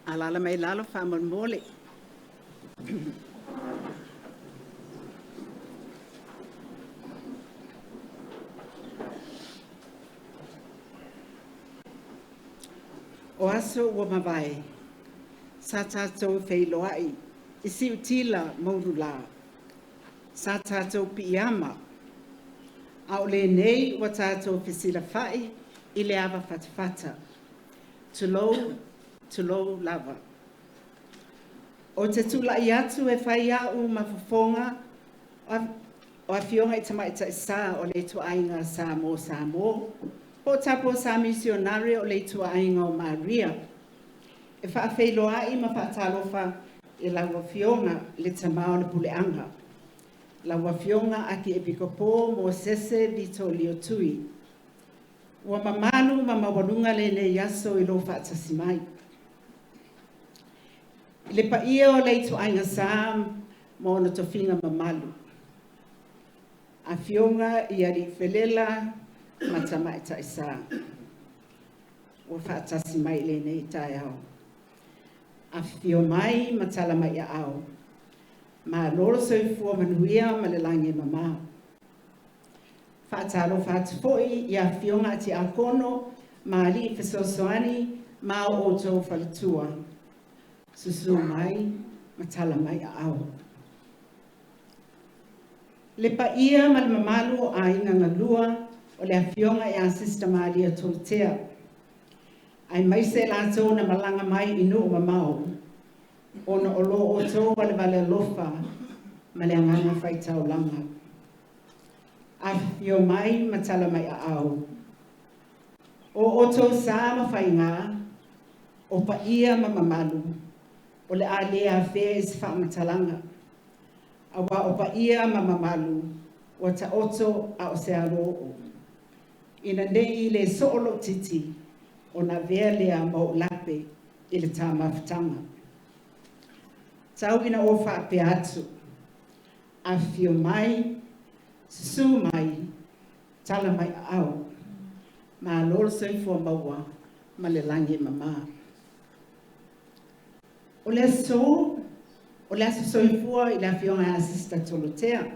Alaala mai lalo faamolemole. O aso ua mavae, sa tatou feiloai i siutila ma ululā, sa tatou piiama, a o lenei ua tatou fesilafai i le ava fatafata. Tulou, tulou lava. Ou te tulai atu e fai au ma fofoga o afioga i tamaitai sā o le ituaiga sa mo Samoa, po o tapo sa misionare o le ituaiga o Maria, e faafeiloai ma faatalofa i lau Afioga i le Tama o le Puleaga, lau Afioga Akiepikopo Mosese Vitolio Tui. Ua mamalu ma maualuga lenei aso i lou faatasi mai. I le paia o le ituaiga sa ma ona tofiga mamalu, afioga i alii felela ma tamaitai sa ua faatasi mai i lenei taeao. Afifio mai ma tala mai aao, malo le soifua manuia ma le lagi e mama. Faatalofa atu foi i afioga a Tiakono ma alii fesoasoani ma o outou faletua, susu mai ma tala mai aao. Le paia ma le mamalu o aiga galua o le afioga ia Sister Maria Tolotea, aemaise latou na malaga mai i nuu mamao, ona o lo outou valevale alofa ma le agaga faitaulaga. Afifio mai ma tala mai aao, o outou sa ma faiga, o paia ma mamalu, o le a le afea i se faamatalaga, aua o paia ma mamalu ua taoto a o se aloo. Ina nei le soo lou titi, ona avea lea ma ou lape i le ta mafutaga. Tau ina ou faapea atu, afifio mai, susu mai, tala mai aao, malo le soifua maua ma le lagi e mama. O le aso, o le aso soifua i le afioga ia Sister Tolotea,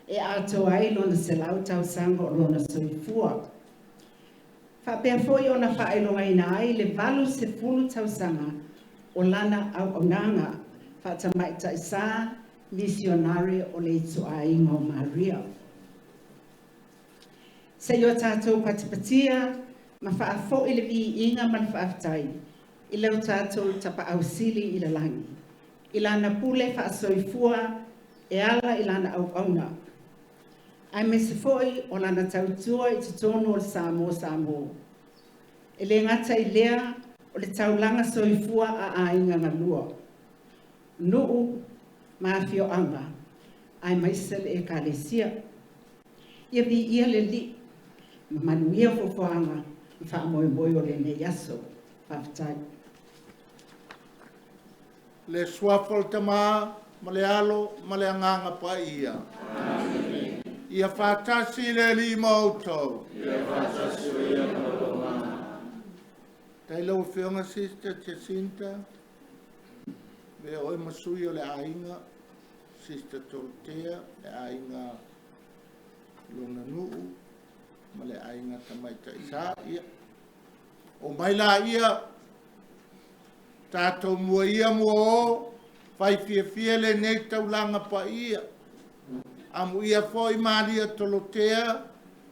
e atoa ai lona 100 tausaga o lona soifua. Faapea foi ona faailogaina ai le 80 tausaga o lana auaunaga faatamaitai sa misionare o le ituaiga o Maria. Se i o tatou patipatia ma faafoi le viiga ma le faafetai i le tatou Tapaau Sili i le lagi, i lana pule faasoifua e ala i lana auauna, aemaise foi o lana tautua i totonu o le Samoa. E le gata i lea o le taulaga soifua a aiga galua, nuu ma afioaga, aemaise le Ekalesia. Ia viia le Alii, ma manuia fuafuaga ma faamoemoe o lenei aso. Faafetai. Le suafa o le Tama ma le Alo ma le Agaga Paia. Amen. Ia faatasi le Alii ma outou. Ia faatasi foi ma lou agaga. Tai lau Afioga Sister Jacinta, le oe ma sui o le aiga, Sister Tolotea, le aiga lona nuu ma le aiga tamaitai sa. Ia, o mai la ia, tatou mua ia mua o, fai fiafia lenei taulaga paia. Amuia foi Maria Tolotea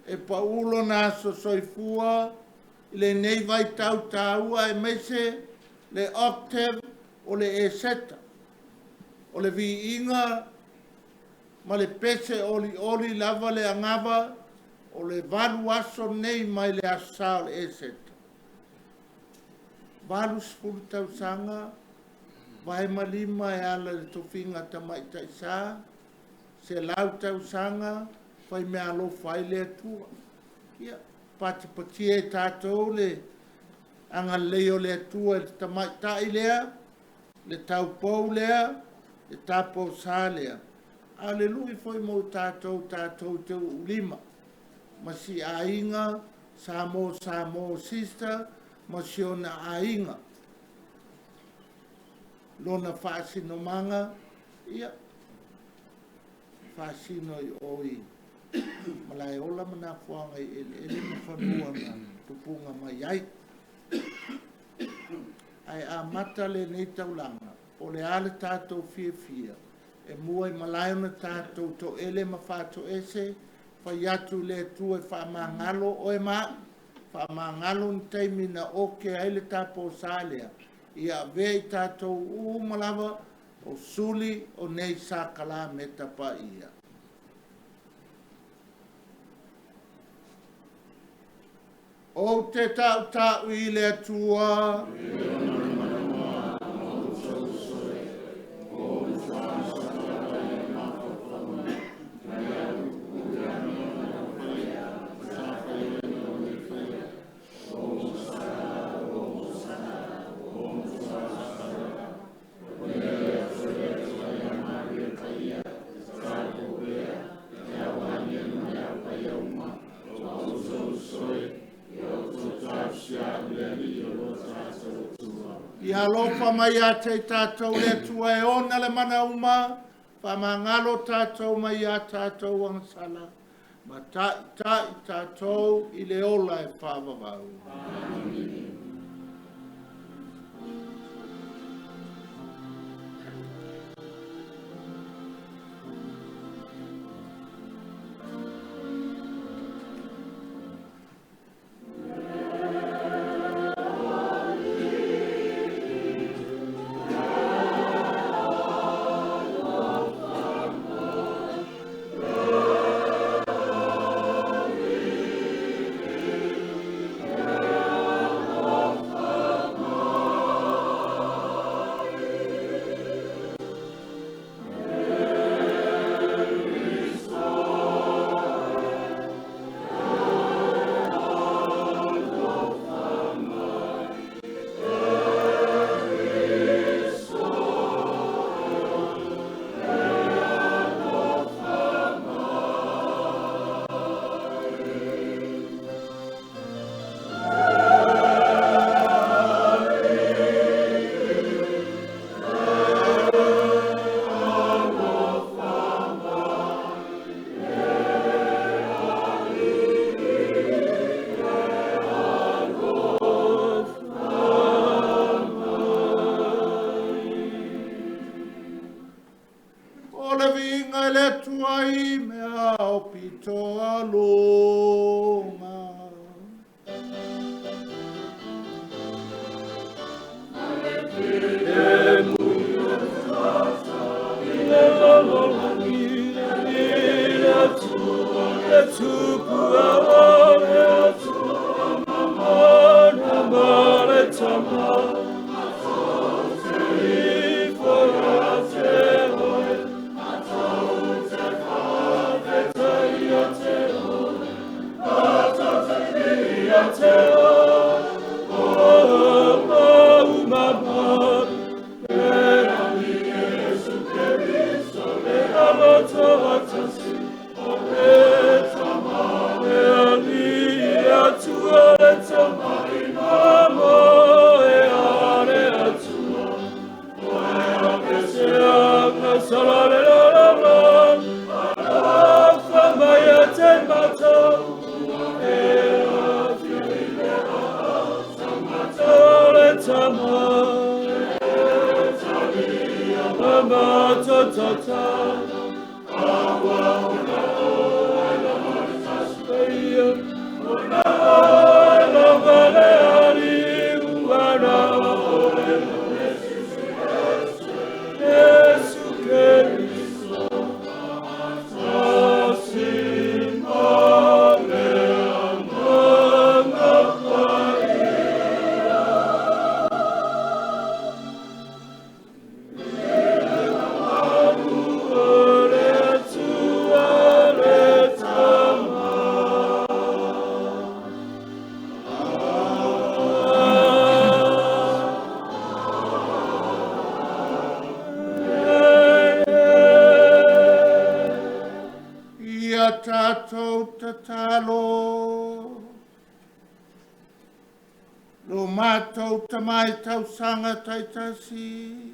e paulo na aso soifua i lenei vaitau taua aemaise le octave o le Eseta, o le viiga ma le pese olioli lava le agava o le 8 aso nei mai le aso sa o le Eseta. 80 tausaga, vae ma lima e ala i le tofiga tamaitai sa, 100 tausaga, fai mea alofa ai le Atua. Ia, patipatia e tatou le agalelei o le Atua i le tamaitai lea, le taupou lea, le taposa lea, a o le lui foi mo tatou, tatou te uulima ma si aiga, Samoa sister ma si ona aiga. lona faasinomaga, ia faasino i o i Malaeola ma nafoaga i eleele ma fanua na tupuga mai ai. Ae amata lenei taulaga, po o le a le tatou fiafia, e mua i malae ona tatou toele ma faatoese, fai atu i le Atua e faamagalo oe ma au, faamagalo ni taimi na oke ai le taposa lea, ia avea i tatou uma lava o suli o nei sakalameta paia. Ou te tautau i le Atua, ia alofa mai ia te i tatou le Atua e ona le mana uma, faamagalo tatou mai ia tatou agasala, ma ta'itai tatou i le ola e faavavau. Amine. O le viiga i le Atua i mea o pito aluga. Ia tatou tatalo. Lo matou tamai tausaga taitasi,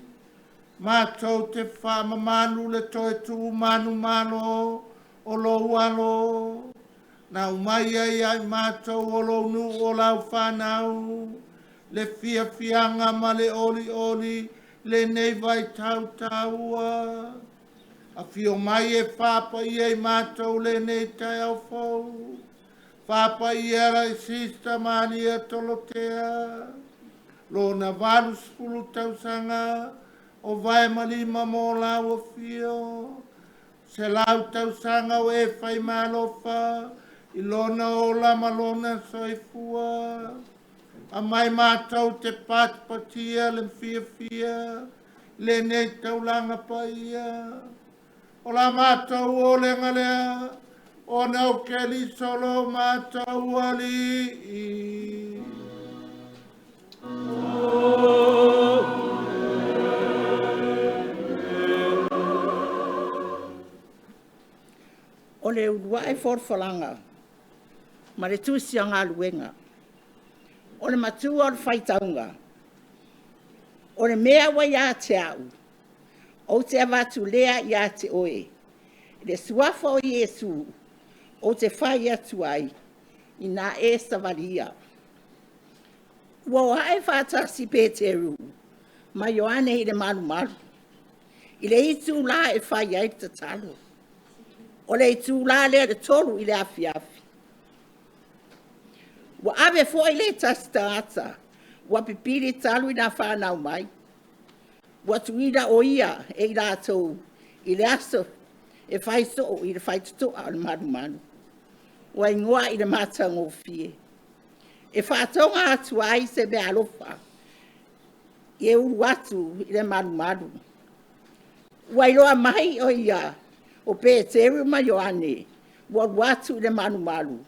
Matou te faamamalu le toe tuumanu malo o lou alo, na umai ai ai matou o lou nuu o lau whanau, le fiafiaga ma le oli oli, le nei vai tau taua. A fio mai e whapa ia i mātou le nei tai au fou. Whapa ia lai sista Maria Tolotea. Lona 80 tausaga o vai malima mo lau fio. Se lau tausaga o e whai malofa, i lona ola ma lona soifua. A mai mātou te patipatia le fiafia, le nei taulanga paia. O la mātou o le ngalea, o nau keli solo mātou ali. O le uluai folafolaga ma le tusi o galuega. O le matua o le faitauga, o le mea ua ia te au, ou te avatu lea ia te oe, le suafa o Iesu ou te fai atu ai, ina e savalia. Ua o ae faatasi Peteru ma Ioane i le malumalu, i le itulā e fai ai le tatalo. O le itulā lea o le 3 i le afiafi. Ua ave foi le tasi tagata, ua pipili talu ina whanau mai. Ua tuuina o ia e i latou i le aso e fai soo i le faitotoa o le malumalu. Ua igoa i le matagofie. E faatoga atu ai se mea alofa e ulu atu i le malumalu. Ua iloa mai o ia o Peteru ma Ioane ua alu atu i le malumalu,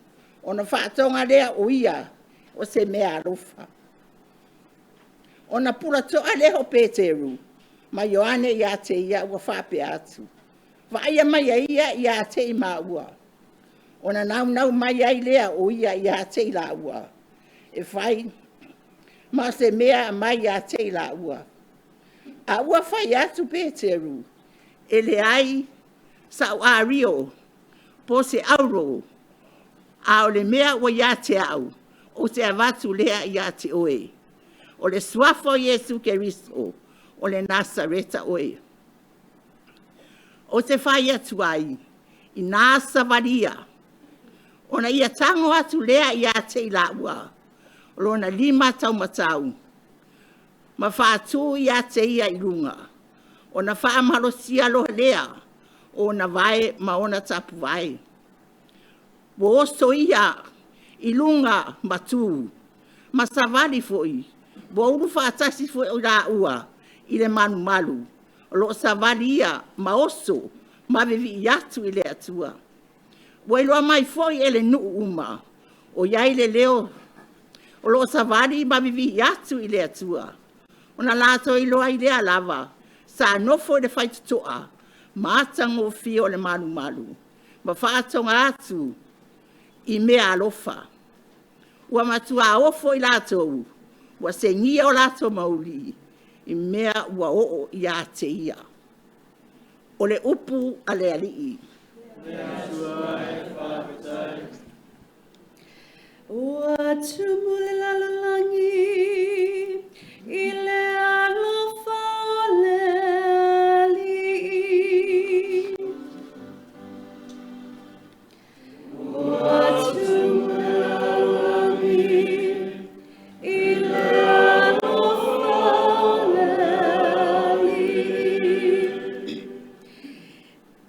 ona faatoga lea o ia o se mea alofa. Ona pulatoa lea o Peteru ma Ioane ia te ia ua faapea atu, vaaia mai e ia ia te i maua. Ona naunau mai ai lea o ia ia te i laua, e fai ma se mea mai ia te i laua. A ua fai atu Peteru, e leai sa'u ario po o se auro, a o le mea ua ia te au, ou te avatu lea ia te oe. O le suafa o Iesu Keriso o le Nasareta oe. Ou te fai atu ai, ina savalia, ona ia tago atu lea ia te i laua, o lona lima taumatau ma faatu ia te ia i luga, ona faamalosia loa lea o ona vae ma ona tapuvae. Ua oso ia i luga ma tu, ma savali foi, ua ulu faatasi foi i laua i le malumalu, o lo o savali ia ma oso ma vivii atu i le Atua. Ua iloa mai foi e le nuu uma o i ai le leo o lo o savali ma vivii atu i le Atua. Ona latou iloa ai lea lava sa nofo i le faitotoa ma atagofie o le malumalu ma faatoga atu i mea alofa. Ua matua ofo i latou, ua segia o latou mauili i mea ua oo ia te ia. O le upu a le Alii. Ua tumu le lalolagi i le alofa o le Alii. Ua tumu le lalolagi i le alofa o le Alii.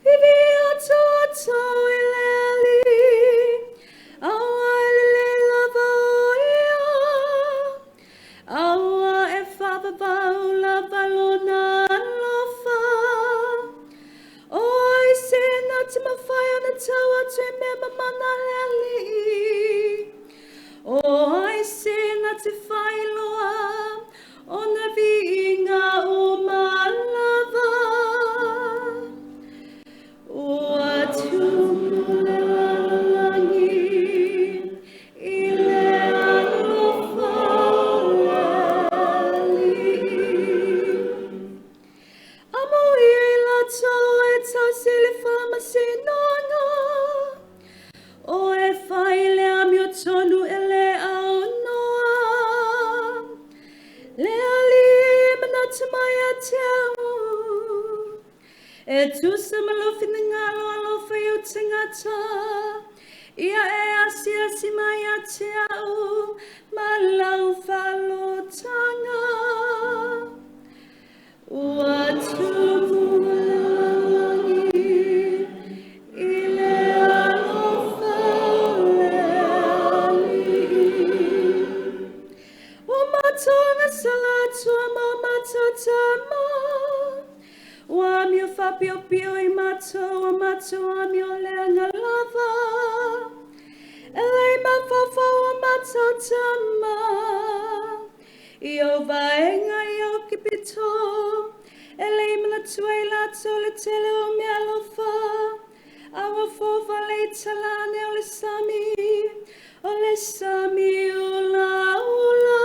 Viviia tatou i le Alii, aua e lelei lava o ia, aua e faavavau lava lona alofa. O ai se na te mawhai ona tau atu i mea mamana a le Alii. O ai se na te whailoa o na viiga o malava. Ua tumu le lalolagi i le alofa o le Alii. atu mai ia te au. E tusa ma lou finagalo alofa i ou tagata, ia e asiasi mai ia te au ma lau fa'alotaga. Ua tumu le lalolagi i le alofa o le Alii. Ua matou agasala Atua ma o matou tama. Ua amio faapiopio i matou a matou amio leaga lava. E le mafaufau o matou tama. I ou vaega i ou pito. E le manatua e latou le tele o mea alofa. A ua fofale i talane o le sami ulaula.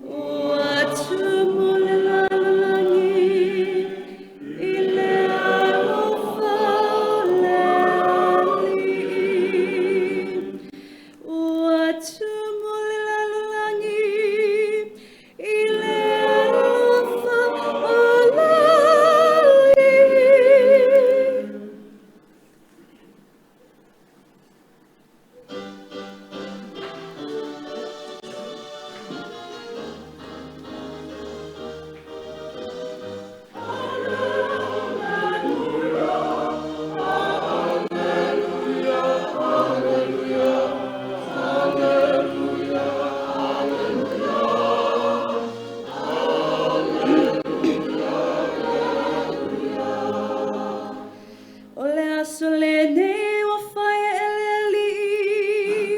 Ua tumu le lalolagi i le alofa o le Alii. Ua tumu le lalolagi i le alofa o le Alii. O le aso lenei ua faia e le Alii.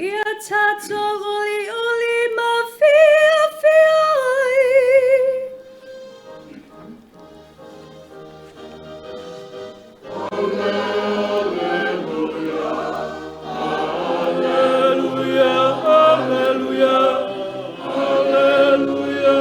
Ia tatou uliuli ma fiafia ai. Alleluia, Alleluia, Alleluia,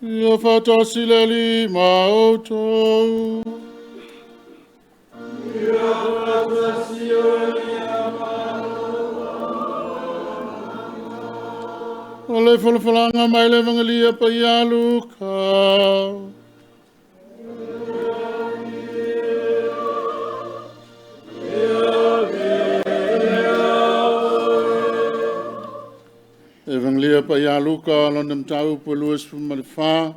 Ia faatasi le Alii ma outou. Ia faatasi ai ma O le folafolaga mai le Evagelia paia a Luka. Evagelia paia a Luka lona mataupu e 24,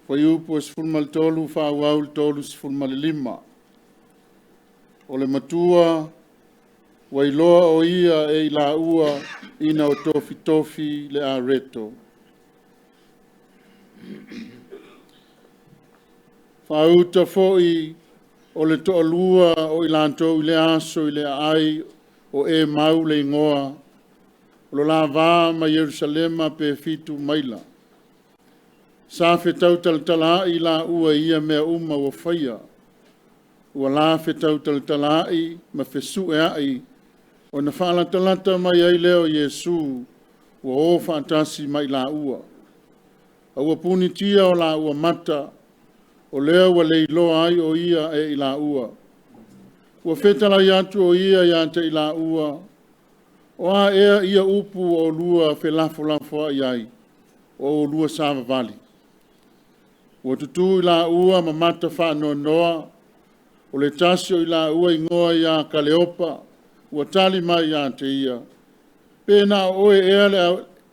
fuaiupu e 13 faaauau i le 35. O le matua ua iloa o ia e i laua ina o tofitofi le areto. Faauta foi o le toalua o i latou i lea aso i le aai o Emau le igoa, o lo la va ma Ierusalema pe 7 maila. Sa fetau talatala ai laua i ia mea uma ua faia. Ua la fetau talatala ai ma fesu'e ai ona faalatalata mai ai lea o Iesu ua o faatasi ma i laua. A ua punitia o laua mata, o lea ua le iloa ai o ia e i laua. Ua fetalai atu o ia ia te i laua, o a ea ia upu ua oulua felafolafoai ai, o oulua savavali. Ua tutu i laua ma mata faanoanoa, o le tasi o i laua igoa ia Kaleopa, ua tali mai ia te ia, pe na o oe ea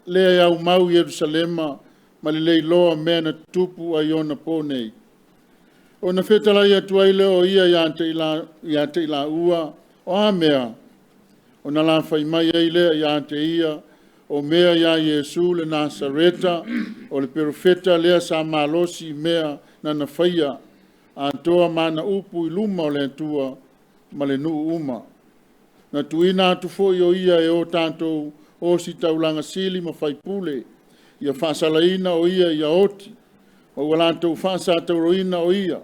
le e aumau i Ierusalema ma le le iloa o mea na tutupu ai ona po nei. Ona fetalai atu ai lea o ia ia te i laua, o a mea? Ona la fai mai ai lea ia te ia, o mea ia Iesu le Nasareta, o le perofeta lea sa malosi i mea nana faia, atoa ma ana upu i luma o le Atua ma le nuu uma. Na tuuina atu foi o ia e o tatou ositaulaga sili ma faipule, ia faasalaina o ia ia oti, ma ua latou faasatauaina o ia.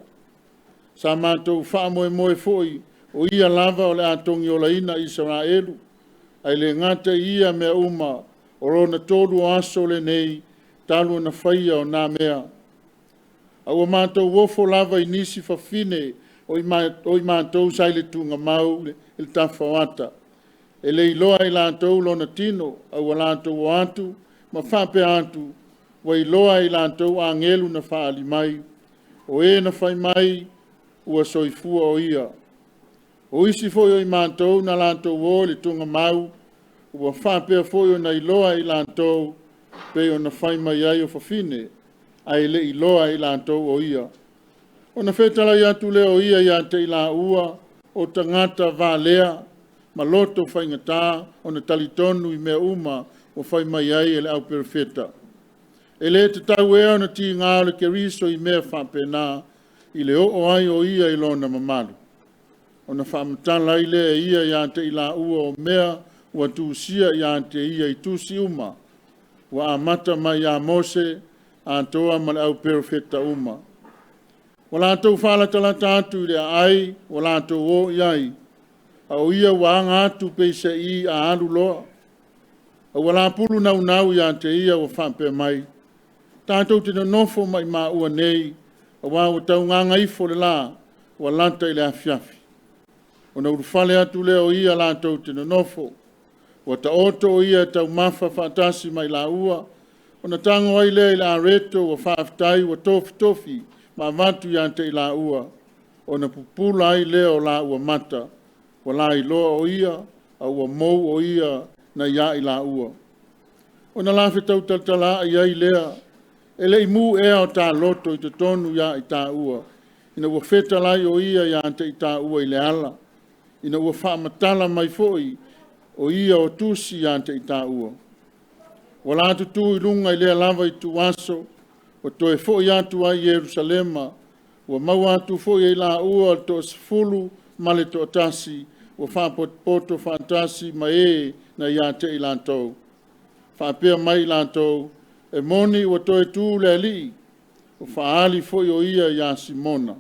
Sa matou faamoemoe foi o ia lava o le a togiolaina Isaraelu, ae le gata i ia mea uma, o lona tolu o aso lenei talu ona faia o na mea. A ua matou ofo lava i nisi fafine o i matou sa i le tugamau i le tafaoata, e le iloa e i latou lona tino, a ua latou o atu ma faapea atu, ua iloa e i latou agelu na faaali mai, o e na fai mai ua soifua o ia. O isi foi o i matou na latou o i le tugamau, ua faapea foi ona iloa e i latou, pei ona fai mai ai o fafine, ae le iloa e i latou o ia. Ona fetalai atu lea o ia ia te i laua, o tagata valea ma loto faigata ona talitonu i mea uma ua fai mai ai e le auperofeta. E le tatau ea ona tiga o le Keriso i mea faapena, i le oo ai o ia i lona mamalu. Ona faamatala ai lea e ia ia te i laua o mea ua tusia ia te ia i tusi uma, ua amata mai ia Mose, atoa ma le auperofeta uma. Ua latou faalatalata atu i le aai, ua latou o i ai, a o ia ua aga atu peiseai a alu loa. A ua lapulu naunau ia te ia ua faapea mai, tatou te nonofo maimau'a nei, auā ua taugagaifo le lā, ua lata i le afiafi. Ona ulufale atu lea o ia latou te nonofo, ua taoto o ia e taumafa faatasi ma i laua, ona tago ai lea i le areto ua faafetai ua tofitofi ma avatu ia te i laua, ona pupula ai lea o laua mata, ua lailoa o ia, a ua mou o ia na ia i laua. Ona lafetau talatalaai ai lea, e le i mu ea o ta loto i totonu ia i tāua, ina ua fetalai o ia ia te i tāua i le ala, ina ua faamatala mai foi o ia o tusi ia te i tāua. Ua la tutu i luga i lea lava ituaso, ua toe foi atu ai i Ierusalema, ua maua atu foi e i laua le toasefulu ma le toatasi, ua faapotopoto faatasi ma e na ia te i latou. Faapea mai i latou, e moni ua toe tu le Alii, ua faaali foi o ia ia Simona.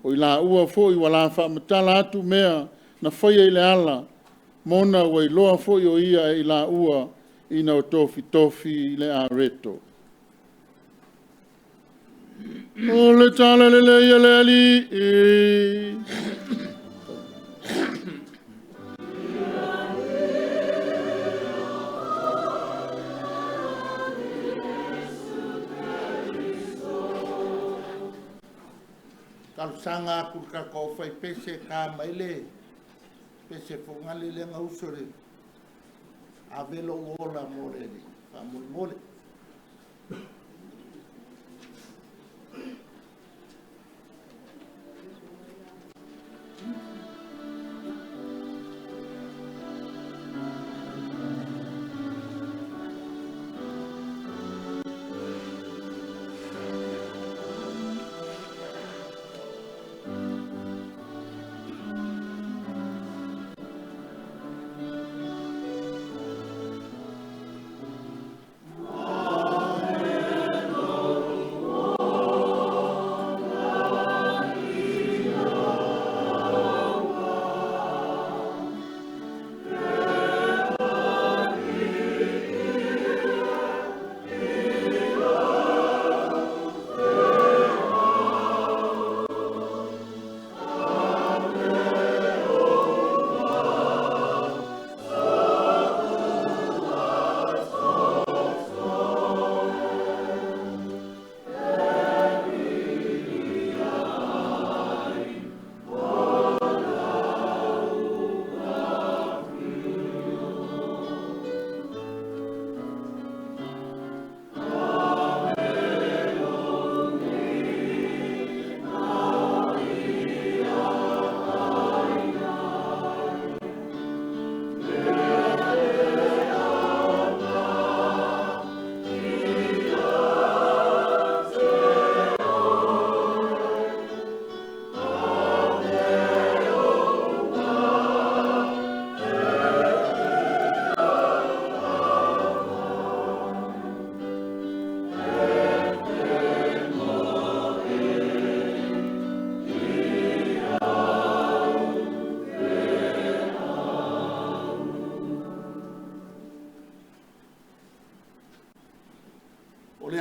O i laua foi ua la faamatala atu mea na faia i le ala, mona ua iloa foi o ia e i laua ina o tofitofi i le areto. O le tala lelei a le Alii. Talosaga atu i le tatou aufaipese e ta mai le pese fogali lea na uso i le ave lou ola mo le Alii faamolemole.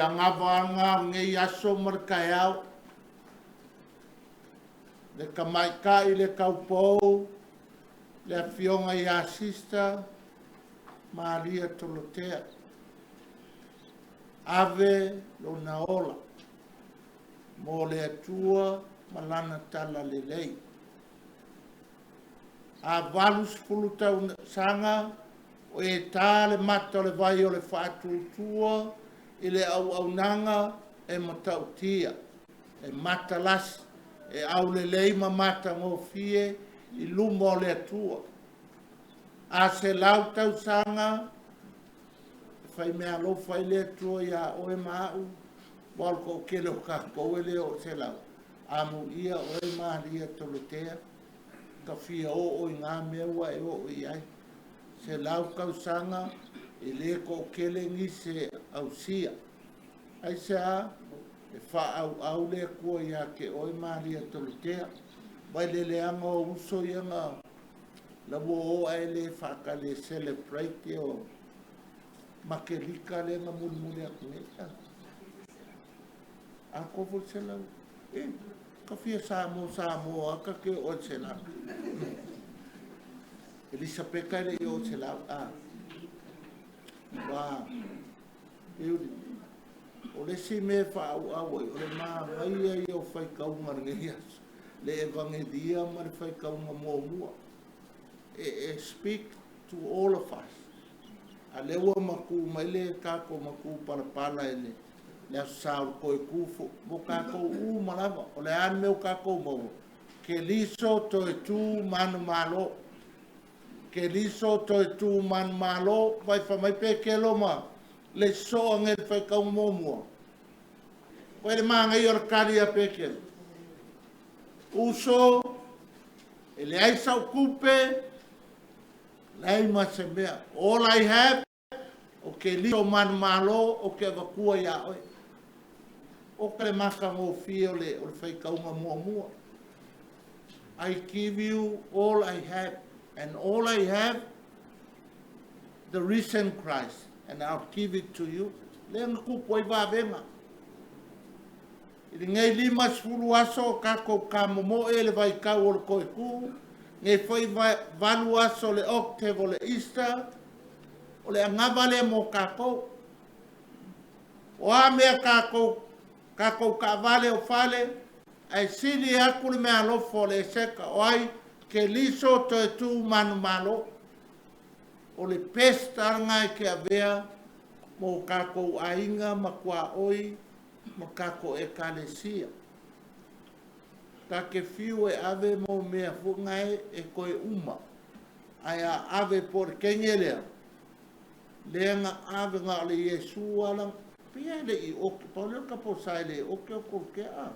agavaga o lenei aso ma le taeao, le tamaitai le taupou, le afioga ia Sister Maria Tolotea, ave lona ola mo le Atua ma lana talalelei. A 80 tausaga o e ta le mata o le vai o le faatuatua i le auaunaga e matautia, e matalasi, e aulelei ma matagofie i luma o le Atua. A 100 tausaga, e faimeaalofa ai le Atua ia oe ma au, aua o le toatele o tatou e le oo i le 100. Amuia oe Maria Tolotea, ta fia oo i na mea ua e oo i ai. 100 tausaga, e le toatele nisi e ausia. Aisea? E faaauau le Atua ia te oe Maria Tolotea. Mai le leaga o uso ia na lau o ae le faatali e celebrate o Makelika lea na mulimuli atu nei. A ko foi 100. E, ka fia Samoa, Samoa, ka ke o 100. Elisapeta e le i o 100. A. Wa. Euli. O le isi mea e faaauau ai, o le manaia ia o faitauga lenei aso, le Evagelia ma le faitauga muamua. E speak to all of us. A lea ua matu mai le tatou matu palapala i le aso sa o le toe tu mo tatou uma lava. O le a le mea o tatou maua? Keriso toe tu manumalo. Keriso toe tu manumalo, vai fai mai Petelo ma le sosoo age le faitauga muamua. Koe le manaia o le tali a Petelo. Uso, e leai sau tupe, leai ma se mea. All I have, o Keriso manumalo o te avatua ia oe. O ka le matagofie o le faitauga muamua. I give you all I have. And all I have, the risen Christ. And I'll give it to you. Lea na tupu ai vavega. I lenei 50 aso tatou kamomoe le vaitau o le toe tu, nei foi 8 aso le octave o le Easter, o le agava lea mo tatou. O a mea tatou, tatou taavale o fale, ae sili atu le meaalofa o le Eseka, o ai Keriso toe tu manumalo. O le best lena e te avea mo tatou aiga ma tuaoi ma tatou ekalesia. Ta te fiu e ave mo mea foʻi e toe uma. Ae a ave po le kenge lea, lea na ave na o le Iesu ala, pia le i oke, pau lea ka po sa le oke o ko ke a.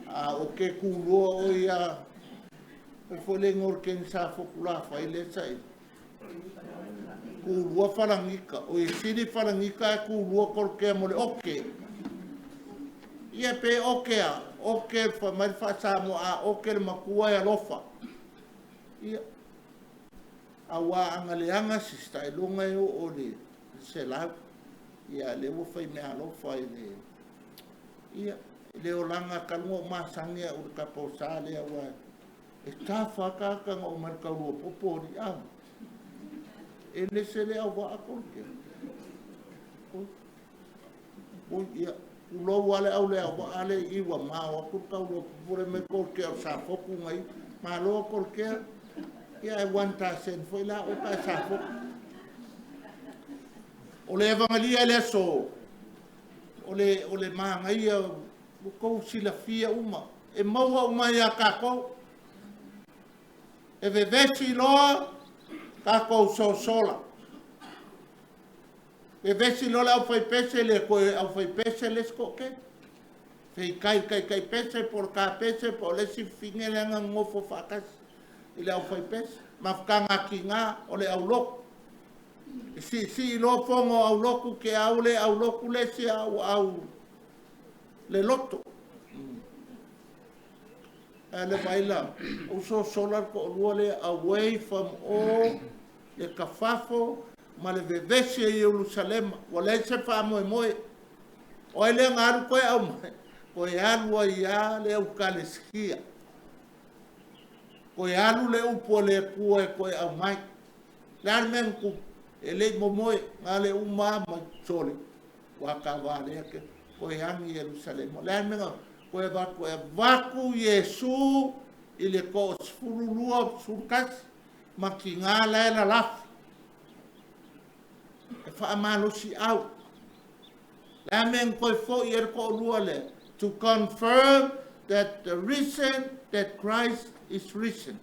A o ke kūlua o ia, o fo le ngor ken sa fokula fai le sa i. Kūlua falangika, o i sili falangika e kūlua kol ke mo le oke. Ia pe oke a, oke fa mai fa sa mo a oke le makua e alofa. Ia, aua anga leaga sista e luga e oo le 100. Ia le ua fai mea alofa i le, ia, le olaga kaluga o masangi a ule ka posa le aua e tafa aka aka nga o mai kaulua popo ri a. E le se le au waa kol ke. O ia, ulo wale au le au waa le iwa mao aku kaulua popo le me kol ke o sa foku ngai. Malo kol ke. Ia e 1,000 foi la o ka sa foku. O le evangelia le aso, o le manaia o kou silafia uma. E maua uma ia kākou. E vevesi loa kākou sosola. Vevesi loa le au fai pese le koe au fai pese le skoke. Fei kai kai kai pese por ka pese por le si finge le anga ngofo whakasi. I le au fai pese. Mafukanga ki ngā o le au loku. E si si lo fongo au loku ke au le au loku le si au au le loto. Le vaila, o so solar ko lua le away from all le kafafo Ma le vevesi e Ierusalema, ua leai se faamoemoe. O ai lea na alu koe aumai? Koe alu ai lava le Eukalesitia. Koe alu le upu a le Atua e toe aumai. Le a le mea na tupu? E le i momoe, na le uma lava mai sole, ua tavalea ke koe agi Ierusalema. O le a le mea na koe avatu? E avatu Iesu i le 12, 11, ma tiga la e lalafi. E faamalosiau. Le a mea na toe foi ai le toalua lea? To confirm that the risen, that Christ is risen.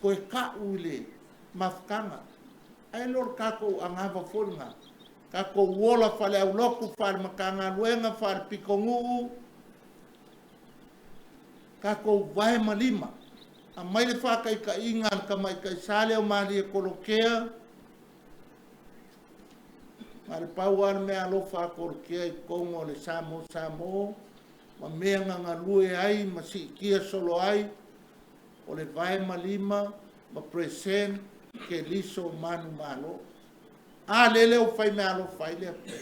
Toe ta'u i le mafutaga. Ae le o le tatou anava foi lena. Tatou ola faaleaulotu, faale-Matagaluega, faale-pitonuu, tatou vae ma lima. Aumai le faataitaiga a le tamaitai sa lea o Maria Kolokea, na o le pau lava le mea alofa a Kolokea i totonu o le Samoa Samoa ma mea na galue ai ma siitia solo ai, o le vae ma lima ma present Keriso manumalo. A lea lea ua fai mea alofa ai le Atua.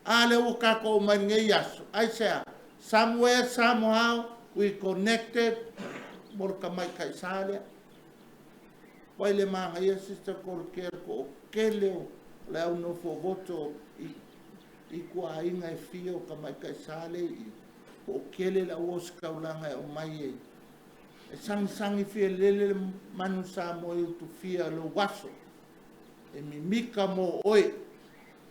A lea ua tatou omai i lenei aso. Aisea? Somewhere, somehow, we connected mo le tamaitai sa lea. Vai le manaia Sister Kolokea le toatele o le au nofovoto i tuaaiga e fia o tamaitai sa lea i toatele le au ositaulaga e aumai e e sagisagi fialele le manu Samoa i Utufia lou aso e mimika mo oe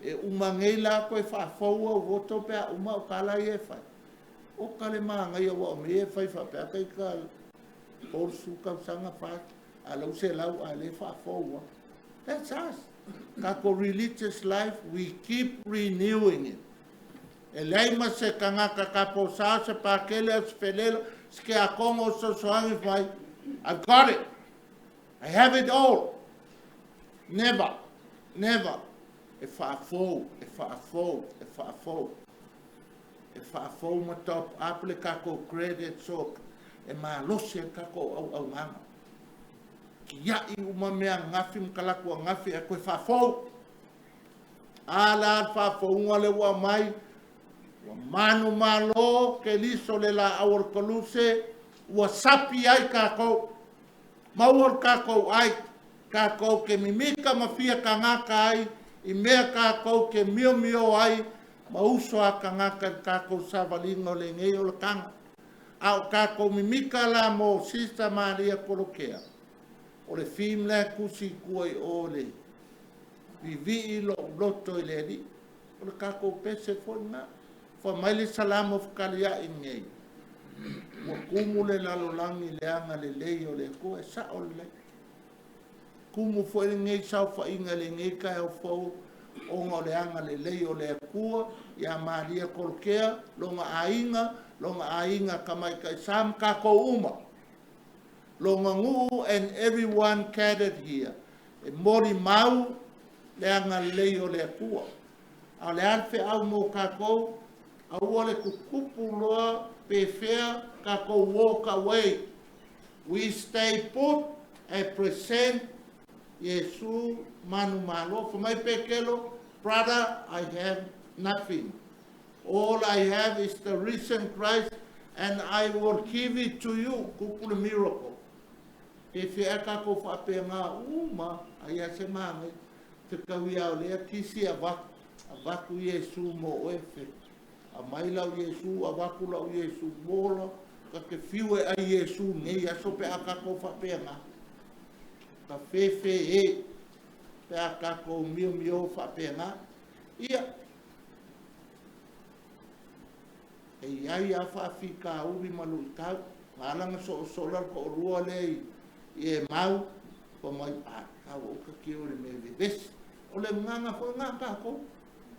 e uma nei la toe faafou au voto pe a uma au tala ia e fai. Oka le manaia ua o mea e fai faapea taita 30 tausaga fa a lau 100 a le faafou. That's us. Tatou religious life, we keep renewing it. E leai ma se tagata taposa se pakele o se felela se ke akongo o sosoagi fai I've got it. I have it all. Never. Never. E faafou, e faafou, e faafou. E faafou ma top up le tatou credit so e malosi ai le tatou auaunaga. Tiai uma mea gafi ma talaatu agafi e toe faafou. A la le faafouga le ua aumai, ua manumalo Keriso le laau o le koluse, ua sapi ai tatou. Maua le tatou ai, tatou te mimika ma fia tagata ai, i mea tatou te miomio ai, ma uso a tagata i le tatou savaliga o lenei olataga. A o tatou mimika la mo Sister Maria Kolokea, o le theme lea tusi i tua i o le vivii lou loto i le Alii. O le tatou pese foi lena. Fai mai le Salamo fetaliai nei, ua tumu le lalolagi i le agalelei o le Atua, e sao lelei. Tumu foi lenei saofaiga i lenei taeao fou ona o le agalelei o le Atua ia Maria Kolokea, lona aiga, lona aiga tamaitai sa ma tatou uma. Lona nuu and everyone gathered here. E molimau le agalelei o le Atua. A o le a le feau mo tatou, aua le tutupu loa pe fea tatou walk away. We stay put and present Iesu manumalo. Fai mai Petelo, brother, I have nothing. All I have is the risen Christ and I will give it to you. Kupu le miracle. Pe fea tatou faapena uma, ai a se magai. Te kau ia o lea kisi avatu, avatu Iesu mo oe fe. Aumai lau Iesu, avatu lau Iesu mola, ka te fiu e ai Iesu nei aso pe a tatou faapena. Ka fefe e, pe a tatou miomio faapena. Ia, e iai a faafitauli ma luitau. Na ala na soosola le toalua lea i e mau, fa mai, a, tau o ka ki o le mea vevesi. O le nganga foi ngā tākou.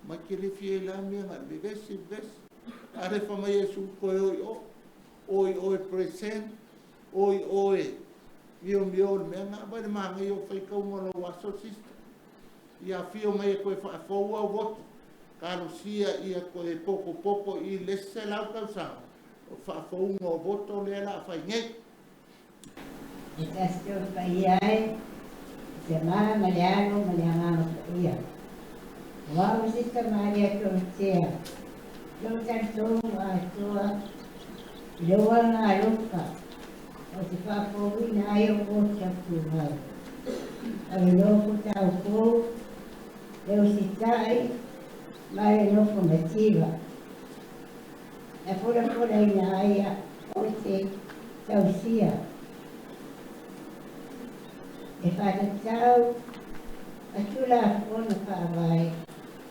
Mai ke le fia i la mea ngā vevesi, vevesi. A le fa mai Iesu koe oi o. Oi oe present, oi oe mio mio le mea ngā vai le maangai o whaikaunga lo aso sister. Ia fio mai e koe faafou au voto. Kalosia ia koe poko poko i le se lau tausaga. O faafouga o voto lea la fai nei. E tasi o whai ai, Le Ma ma le Alo ma le Agaga Paia. O au Sista Maria Tolotea, lou talitonu atoa i lou agaalofa o te faafouina ai o mo tautumau. Ave nofo taupou, le usitai ma le nofo mativa. E folafolaina ai o te tausia. E faatatau a Tulafono Faavae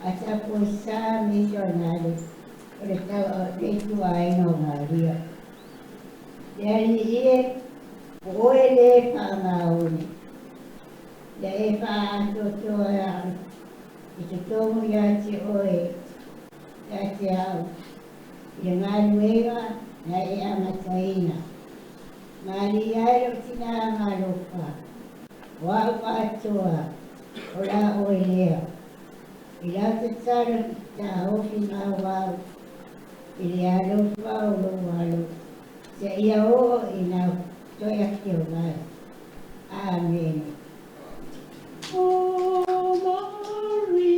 a tatou sa misionare o le tau le ituaiga o Maria. Le Alii e, o oe le faamaoni, ia e faaatoatoa au i totonu ia te oe, ia te au, i le galuega na e amataina. Malie ai lou tinā malofa, o au atoa, o la oe lea. I lau tatalo taofi maumau, i le alofa o lou alo, seia oo ina toe afio mai. Amene. O Maria,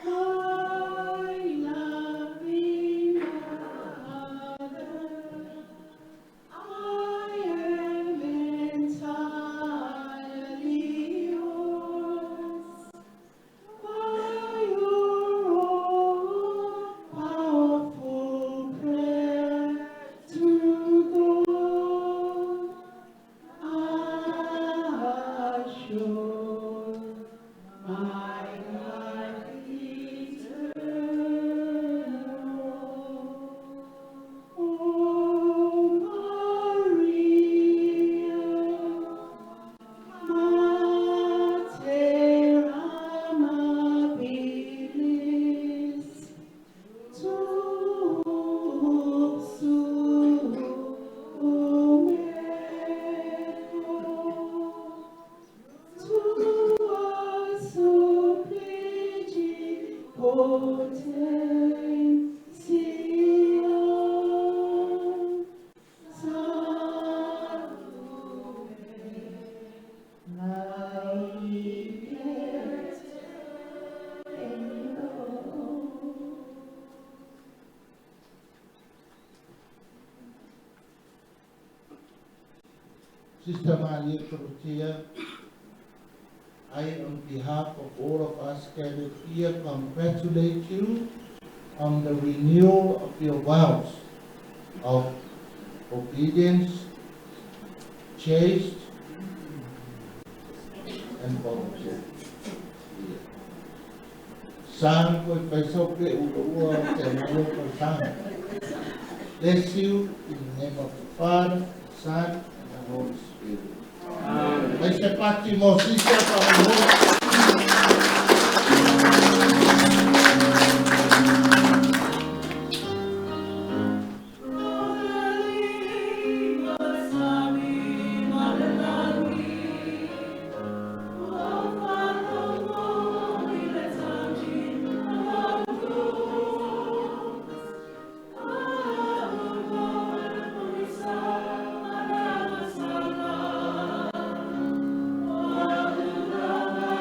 my loving mother, I am entirely yours. By your all-powerful prayer to God, assure my life eternal. O Maria, Mater amabilis, tu sum ego, tua supplici potentia. Salve. My eternal. Sister Maria Torotea, I, on behalf of all of us gathered here, congratulate you on the renewal of your vows of obedience, chaste, and volunteer. Sang ko paiso pe ua te malo ko sang. Bless you in the name of the Father, the Son, and the Holy Spirit. Amen. Mai se pati mo sisa pa mo. Thank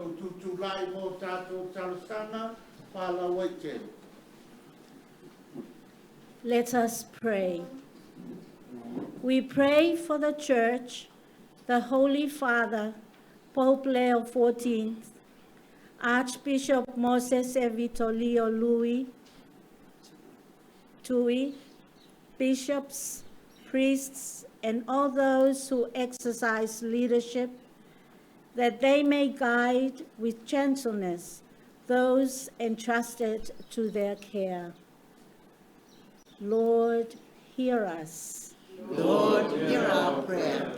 Tatou tutulai mo tatou talosaga faalauaitele. Let us pray. We pray for the Church, the Holy Father, Pope Leo XIV, Archbishop Moses Vitolio Lui, Tui, bishops, priests, and all those who exercise leadership, that they may guide with gentleness those entrusted to their care. Lord, hear us. Lord, hear our prayer.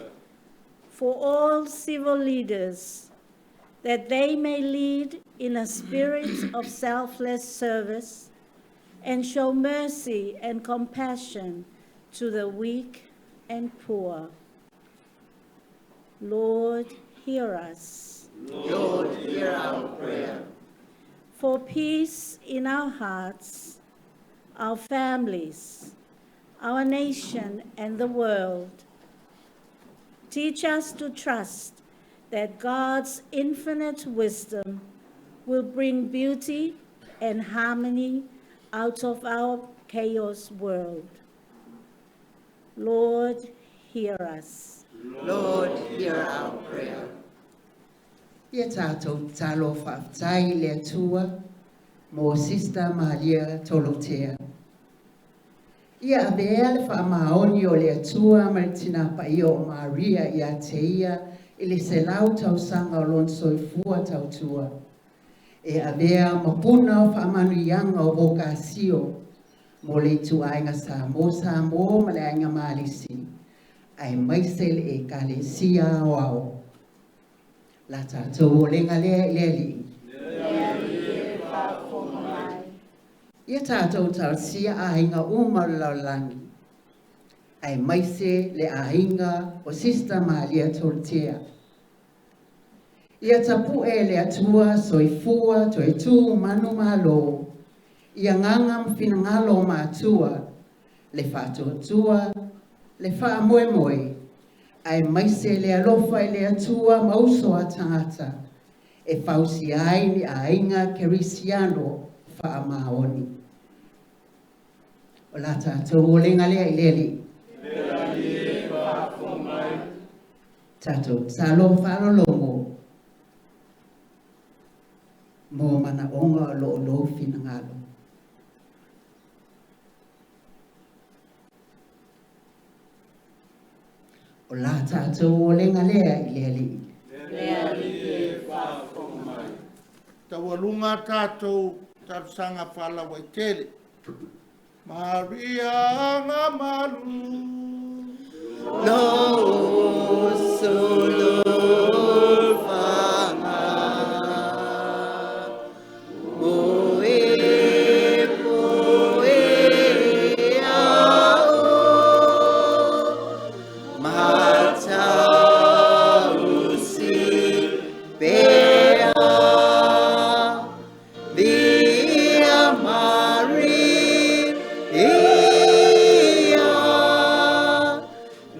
For all civil leaders, that they may lead in a spirit of selfless service and show mercy and compassion to the weak and poor. Lord, hear us. Lord, hear our prayer. For peace in our hearts, our families, our nation, and the world, teach us to trust that God's infinite wisdom will bring beauty and harmony out of our chaos world. Lord, hear us. Lord, hear our prayer. Ia tātou talo whaaftai le atua mo Sister Maria Tolotea. Ia avea le whaamaoni o le atua ma le tinapa ia o Maria ia te ia i le se lau tausanga o lon soifua tautua. E avea mapuna o whaamanuianga o vokasio mo le tuaiga sa mo sa mo ma le aiga malisi. Ai maise le e kalesia o ao. La tātou o lenga lea i le alii. Ia tātou tausia aiga uma o le lalolagi. Ai maise le aiga o Sister Maria Toltea. Ia tapu e le atua soifua toe tū manu malo. Ia nganga mwhinangalo o mātua, le whaatuatua, le whaamoemoe, ai maise le alofa i le atua mauso a tangata, e fausi ai ni aiga kerisiano whaamaoni. O la tātou o lenga lea i le alii. Tātou talo whaalologo mo mana onga o lo lo finangalo. O la tātou o lenga lea i le alii. Taualuga tātou talosaga faalauaitele. Maria ngamalu. Lo solo fanga. Moe poe ao. Matausi pea. Via Maria.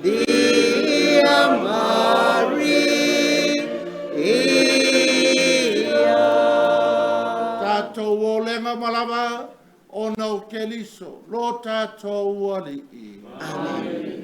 Via Maria. Tātou o lenga malava o nau keliso. Lo tātou alii. Amen.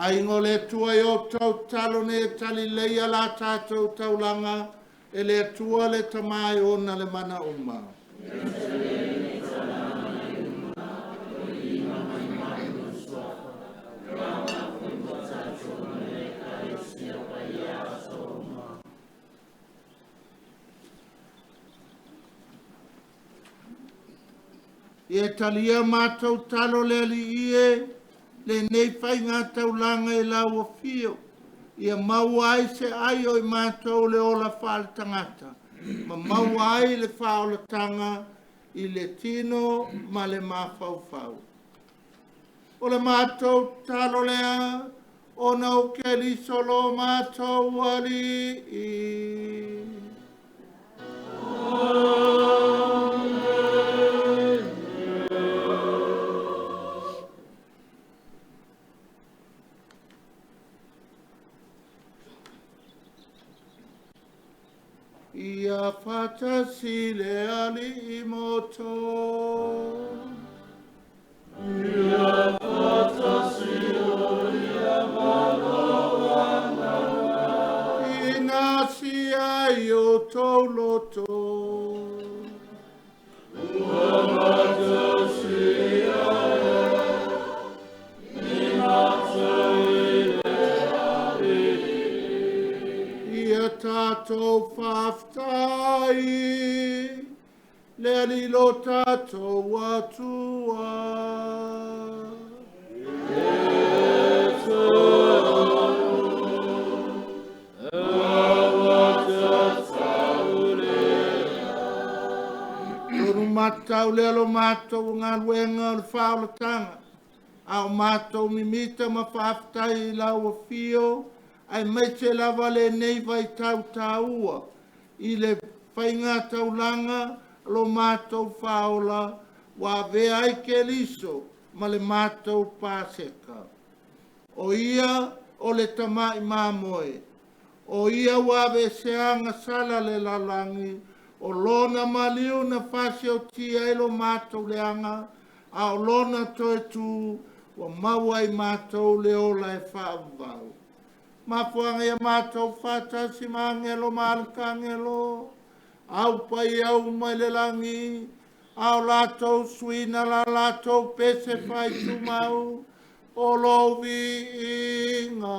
Ai ngole tua i o tau talo ne tali leia la tātou taulanga e le tua le tamai ona le mana uma. Ia talia mātou talo le ali ie, le nei whai ngā taulanga e lau o fio. Ia mau ai se ai o i mātou le ola whaale tangata. Ma mau ai le whaolatanga i le tino ma le mawhauwhau. O le mātou talo lea, o nau ke lisolo mātou ali i. Ia whatasi le ali i moto. Ia whatasi o ia maloana. Ina sia i o tau loto. Ua matasi ia ina tui le ali. Ia tātou whaftai, le alilo tātou atua. E te anu, e Ua matau lea lo matou galuega o le faaolataga, a o matou mimita ma faafetai i lau afio, aemaise lava lenei vaitau taua i le faigataulaga lo matou faaola, ua avea ai Keriso ma le matou Paseka. O ia o le tamai mamoe, o ia ua aveesea agasala a le lalolagi, o lona maliu na fasiotia ai lo matou leaga, a o lona toe tu ua maua ai matou le ola e faavavau. Mafuaaga ia matou faatasi ma agelo ma alakagelo, au paia uma i le lagi, a o latou suina la latou pese faaitumau, o lou viiga.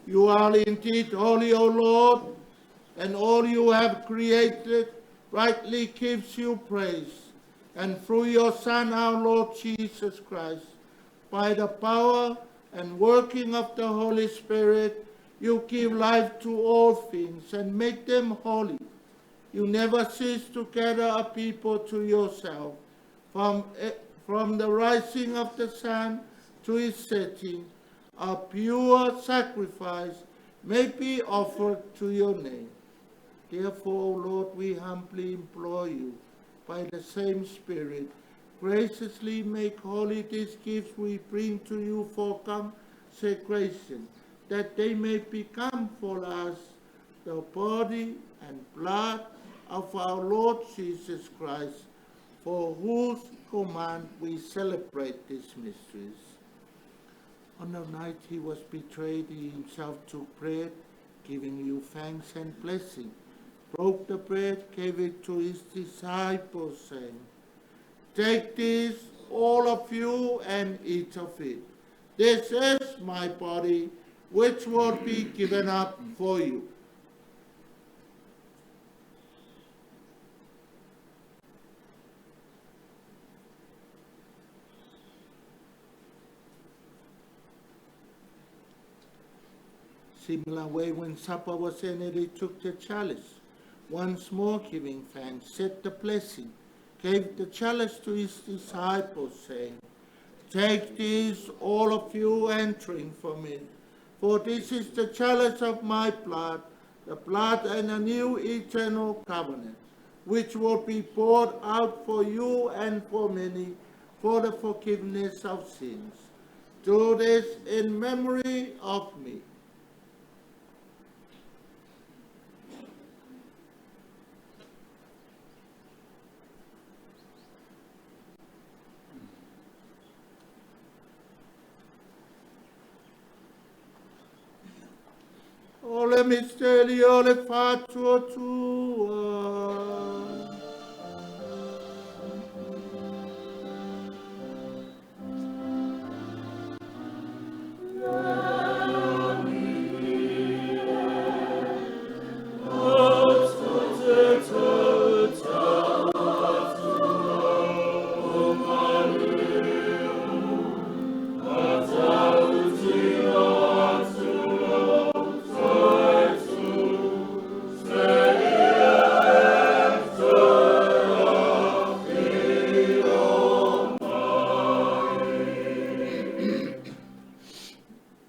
You are indeed holy, O Lord, and all you have created rightly gives you praise. And through your Son, our Lord Jesus Christ, by the power and working of the Holy Spirit, you give life to all things and make them holy. You never cease to gather a people to yourself, from the rising of the sun to its setting, a pure sacrifice may be offered to your name. Therefore, O Lord, we humbly implore you, by the same Spirit, graciously make holy these gifts we bring to you for consecration, that they may become for us the body and blood of our Lord Jesus Christ, for whose command we celebrate these mysteries. On the night he was betrayed, he himself took bread, giving you thanks and blessing, broke the bread, gave it to his disciples, saying, "Take this, all of you, and eat of it. This is my body, which will be given up for you." Similar way, when supper was ended, he took the chalice, once more giving thanks, said the blessing, gave the chalice to his disciples, saying, "Take this, all of you, and drink from it, for this is the chalice of my blood, the blood and a new eternal covenant, which will be poured out for you and for many for the forgiveness of sins. Do this in memory of me." O le misteri o le fatuatua.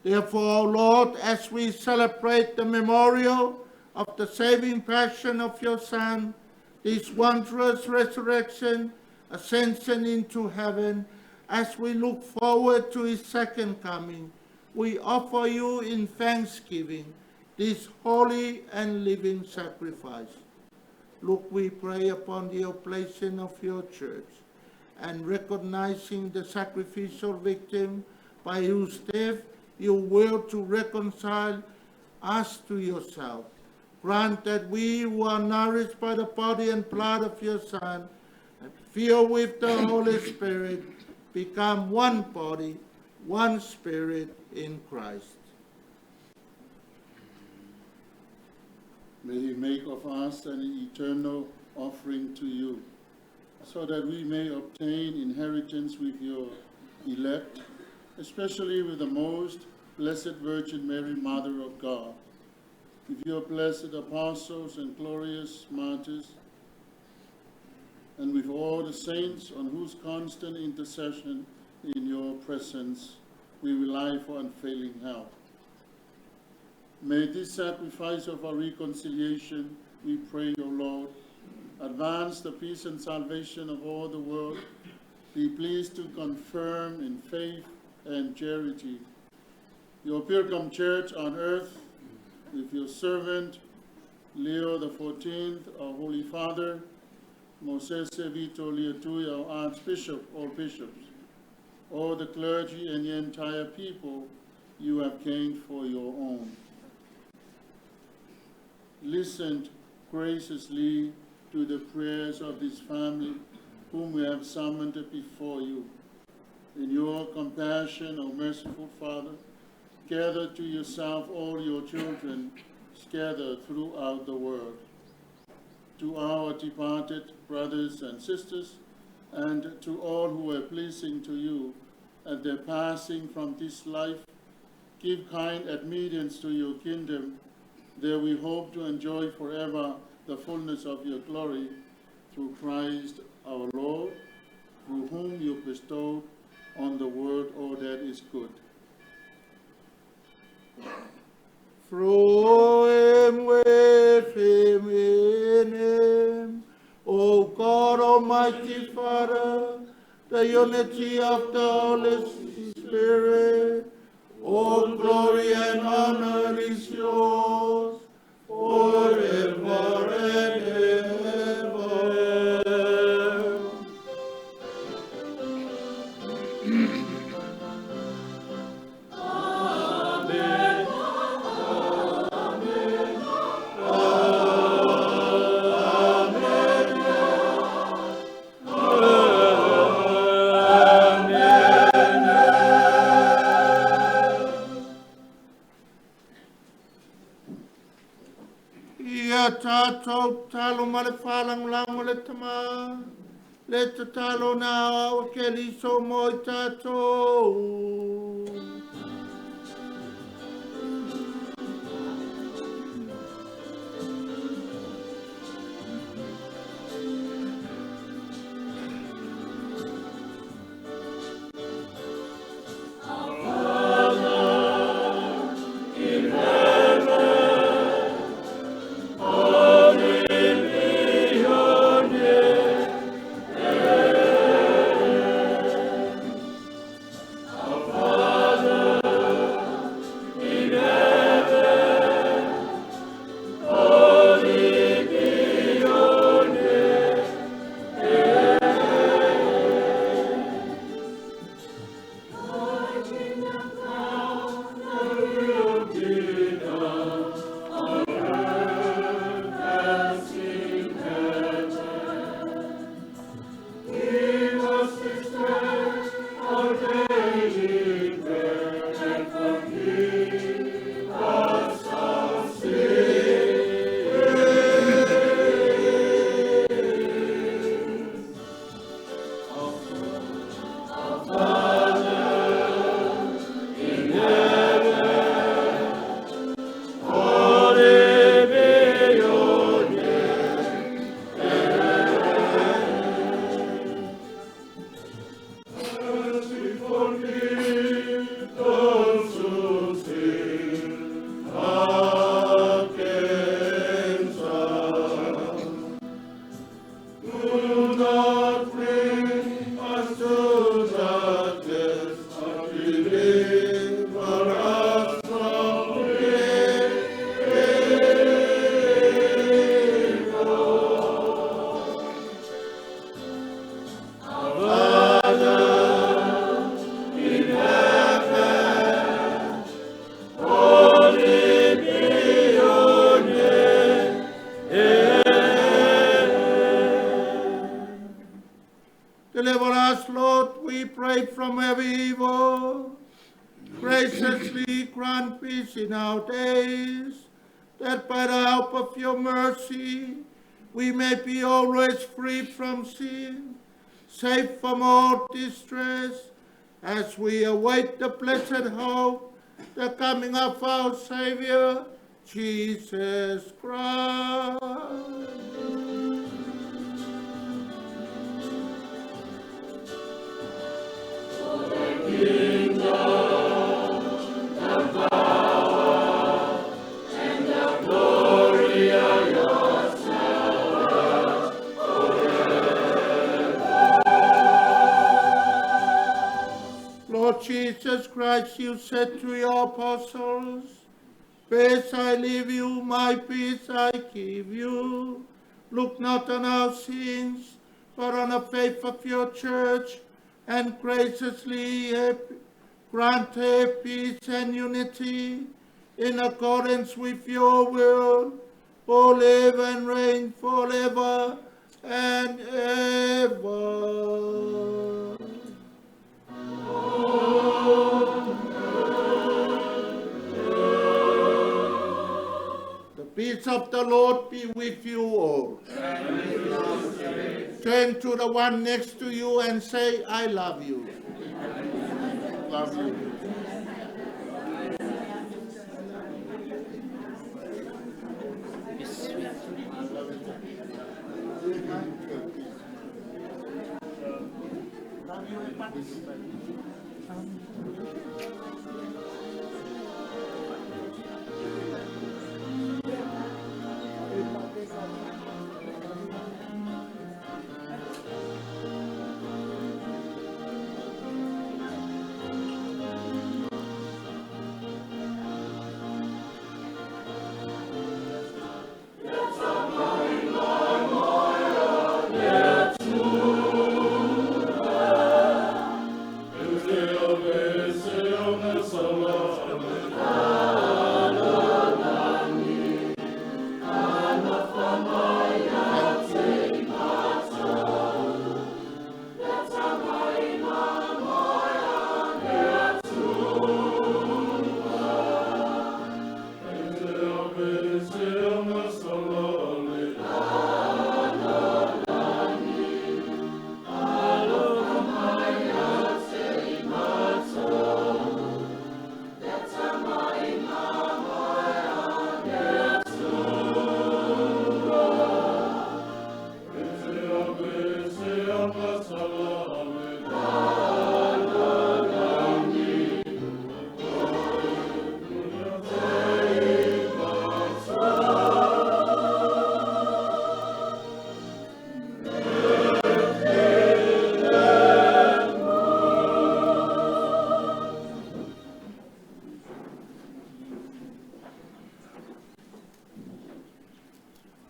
Therefore, O Lord, as we celebrate the memorial of the saving passion of your Son, this wondrous resurrection, ascension into heaven, as we look forward to his second coming, we offer you in thanksgiving this holy and living sacrifice. Look, we pray upon the oblation of your church, and recognizing the sacrificial victim by whose death you will to reconcile us to yourself. Grant that we who are nourished by the body and blood of your Son, and filled with the Holy Spirit, become one body, one spirit in Christ. May he make of us an eternal offering to you, so that we may obtain inheritance with your elect, especially with the most blessed Virgin Mary, Mother of God, with your blessed apostles and glorious martyrs, and with all the saints on whose constant intercession in your presence we rely for unfailing help. May this sacrifice of our reconciliation, we pray, O Lord, advance the peace and salvation of all the world. Be pleased to confirm in faith and charity your pilgrim church on earth, with your servant Leo the 14th, our Holy Father, Mosese Vito Liatui, our Archbishop, all bishops, all the clergy and the entire people you have gained for your own. Listen graciously to the prayers of this family whom we have summoned before you. In your compassion, O merciful Father, gather to yourself all your children scattered throughout the world. To our departed brothers and sisters, and to all who were pleasing to you at their passing from this life, give kind admittance to your kingdom. There we hope to enjoy forever the fullness of your glory, through Christ our Lord, through whom you bestowed on the world all that is good. Through him, with him, in him, O God, Almighty Father, the unity of the Holy Spirit, all glory and honor is yours forever and ever. Amen. Amen. Ia tātou talo ma le whalangulango le tama, le tatalo nā o ke liso mo i tātou. grant peace in our days, that by the help of your mercy we may be always free from sin, safe from all distress, as we await the blessed hope, the coming of our Savior, Jesus Christ. For the kingdom, the power, and the glory are yours forever. Lord Jesus Christ, you said to your apostles, Peace I leave you, my peace I give you. Look not on our sins, but on the faith of your church, and graciously grant her peace and unity in accordance with your will, who live and reign forever and ever. The peace of the Lord be with you all. And with your spirit. Turn to the one next to you and say, I love you. Love you.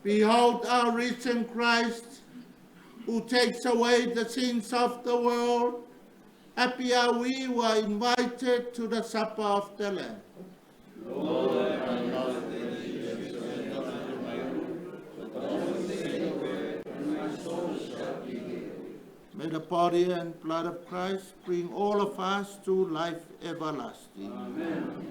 Behold our risen Christ, who takes away the sins of the world. Happy are we who are invited to the supper of the Lamb. Lord, I am not worthy that you should enter into my room, but only say the word, and my soul shall be healed. May the body and blood of Christ bring all of us to life everlasting. Amen.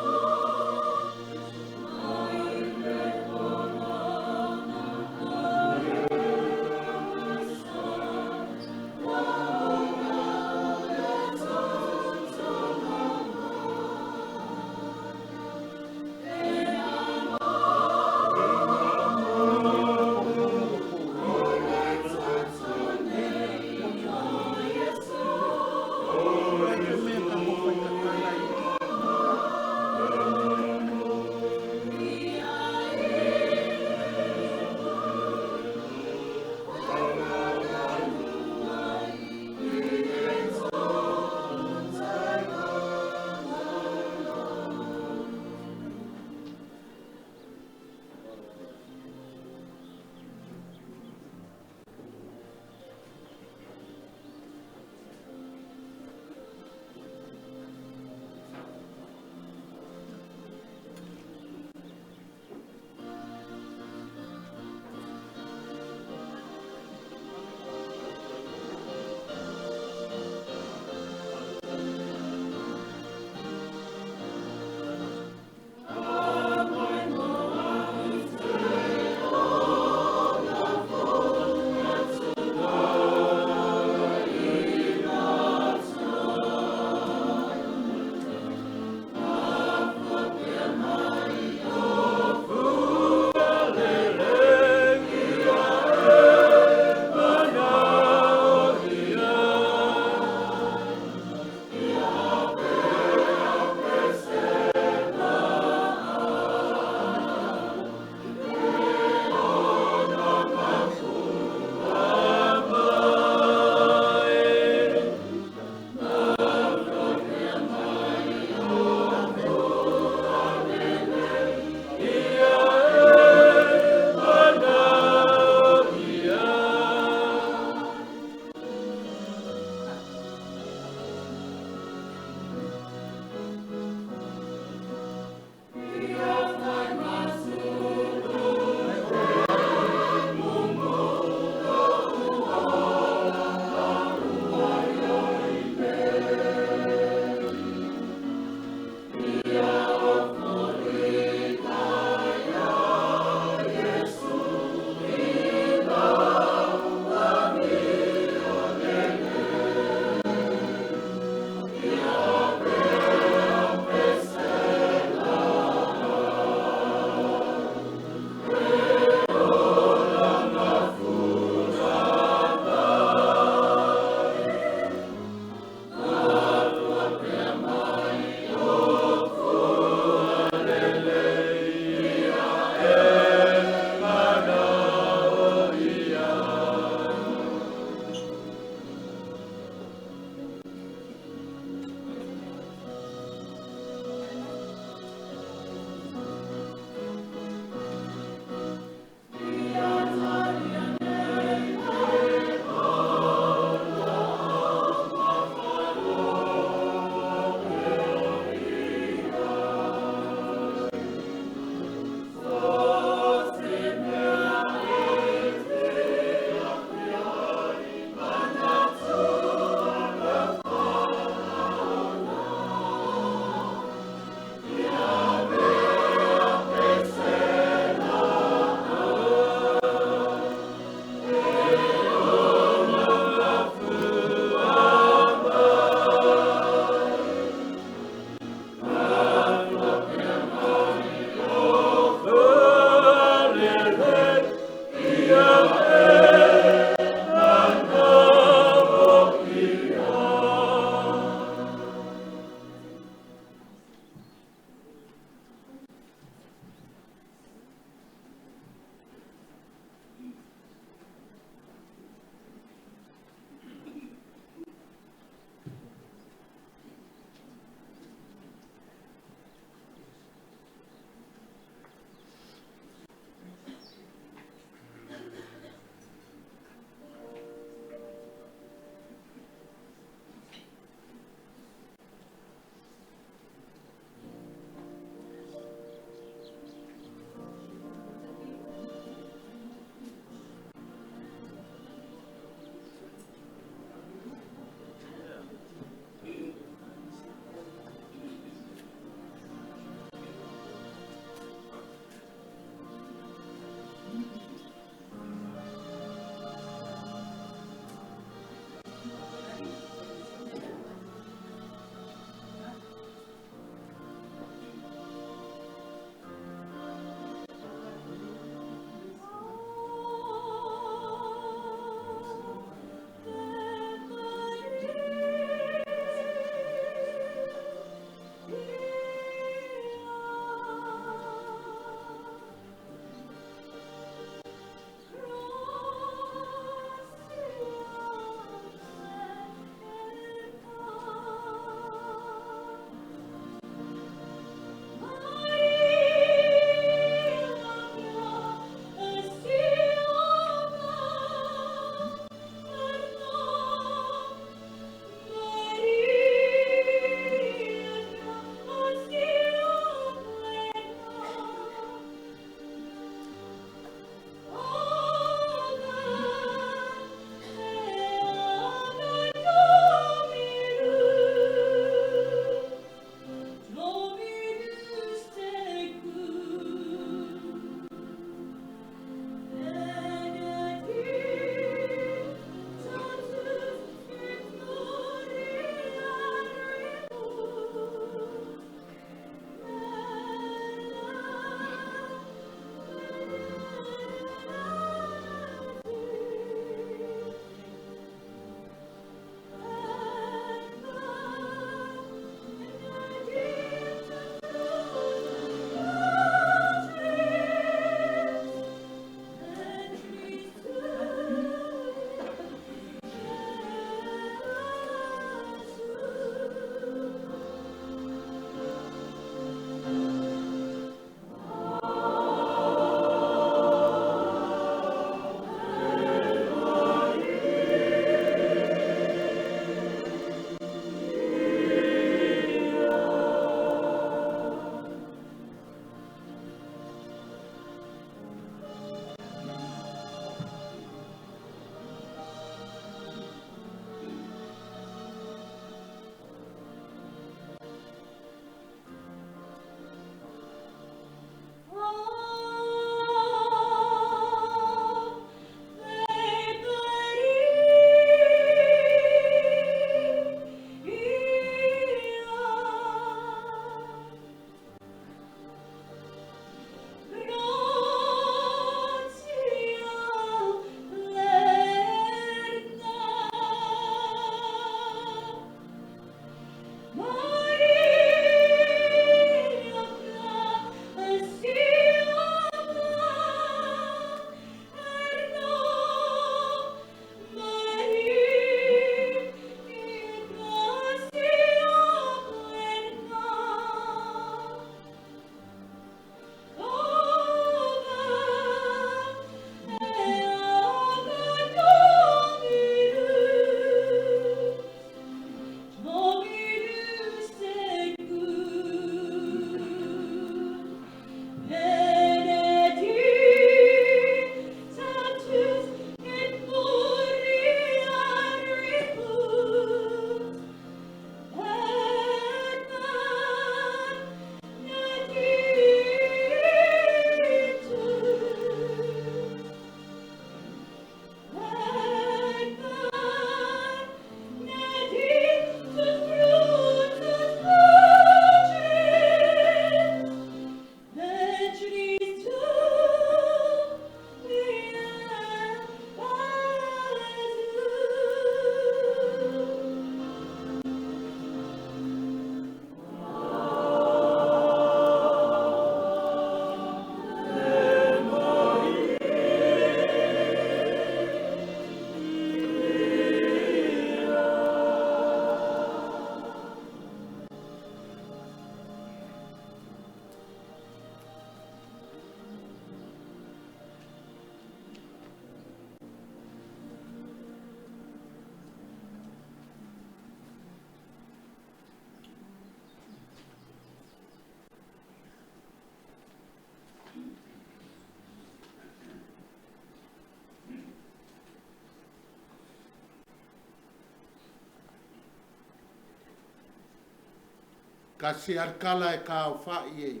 Kasi alkala e ka o fai e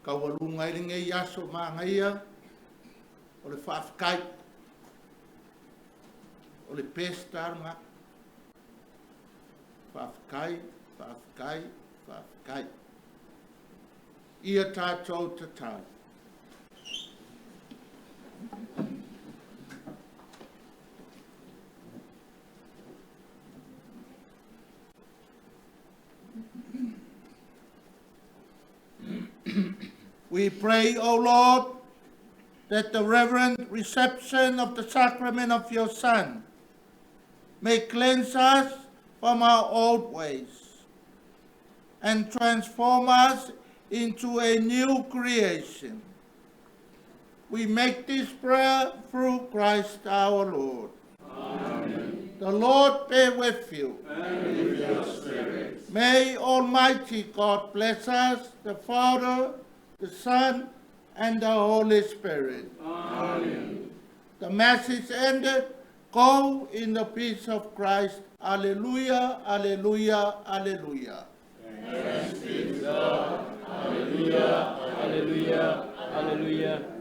kaualuga i lenei aso magaia o le faafetai o le pesta lena. Faafetai, faafetai, faafetai. Ia tatou tatalo. We pray, O Lord, that the reverent reception of the sacrament of your Son may cleanse us from our old ways and transform us into a new creation. We make this prayer through Christ our Lord. Amen. The Lord be with you. And with your spirit. May Almighty God bless us, the Father, the Son, and the Holy Spirit. Amen. The Mass is ended. Go in the peace of Christ. Alleluia, alleluia, alleluia. Thanks be to God. Alleluia, alleluia, alleluia.